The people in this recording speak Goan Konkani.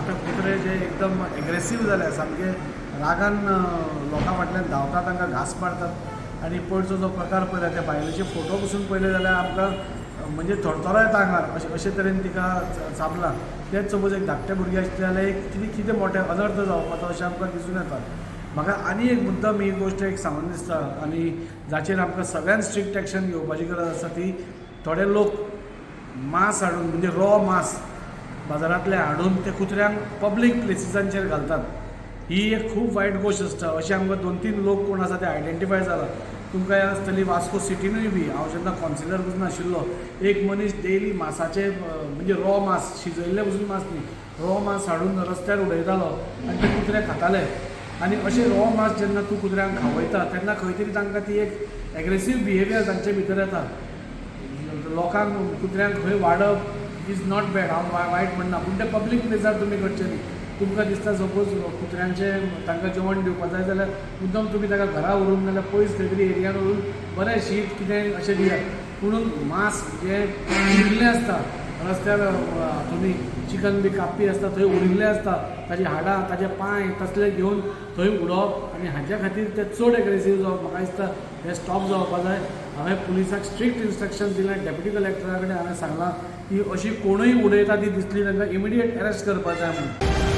आतां कुत्रे जे एकदम एग्रेसीव जाले, सामके रागान लोकां फाटल्यान धांवता, तांकां घांस मारतात. आनी पयरचो जो प्रकार पळयला, त्या बायलेचे फोटो पसून पळयले जाल्यार आमकां म्हणजे थरथरो येता आंगार, अशें अशे तरेन तिका चाबलां. तेंच सपोज एक धाकटें भुरगें आसलें जाल्यार एक कितें कितें मोठें अनर्थ जावपाचो अशें आमकां दिसून येता. म्हाका आनी एक मुद्दम ही गोश्ट एक सांगून दिसता आनी जाचेर आमकां सगळ्यांत स्ट्रिक्ट एक्शन घेवपाची गरज आसा, ती थोडे लोक मांस हाडून, म्हणजे रॉ मांस बाजारांतले हाडून ते कुत्र्यांक पब्लीक प्लेसिसांचेर घालतात. ही एक खूब वायट गोश्ट आसता. अशें आमकां दोन तीन लोक कोण आसा ते आयडेंटिफाय जाला. तुमकां याद आसतली, वास्को सिटीनूय बी हांव जेन्ना कौन्सिलर पसून आशिल्लो, एक मनीस डेली मासाचे, म्हणजे रॉ मांस, शिजयल्लें पसून मांस न्ही, रॉ मांस हाडून रस्त्यार उडयतालो आनी ते कुत्रे खाताले. आनी अशें रॉ मांस जेन्ना तूं कुत्र्यांक खावयता तेन्ना खंय तरी तांकां ती एक एग्रेसीव बिहेवियर तांचे भितर येता. लोकांक कुत्र्यांक खंय वाडप is not bad, हांव वायट म्हणना, पूण ते पब्लीक प्लेसार तुमी करचें न्ही. तुमकां दिसता सपोज कुत्र्यांचें तांकां जेवण दिवपाक जाय जाल्यार मुद्दम तुमी ताका घरा व्हरून नाल्यार पयस खंय तरी एरियान व्हरून बरें शीत कितें अशें दियात. पुणून मांस जें उरिल्लें आसता रस्त्यार, तुमी चिकन बी कापपी आसता थंय उरिल्लें आसता, ताजी हाडां, ताजे पांय तसले घेवन थंय उडोवप आनी हाज्या खातीर ते चड एग्रेसीव जावप, म्हाका दिसता हें स्टॉप जावपा जाय. हांवें पुलिसाक स्ट्रिक्ट इन्स्ट्रक्शन दिलें, डेप्युटी कलेक्टरा कडेन हांवें सांगलां की अशी कोणूय उडयता ती दिसली तांकां इमिडिएट अरेस्ट करपाक जाय म्हणून.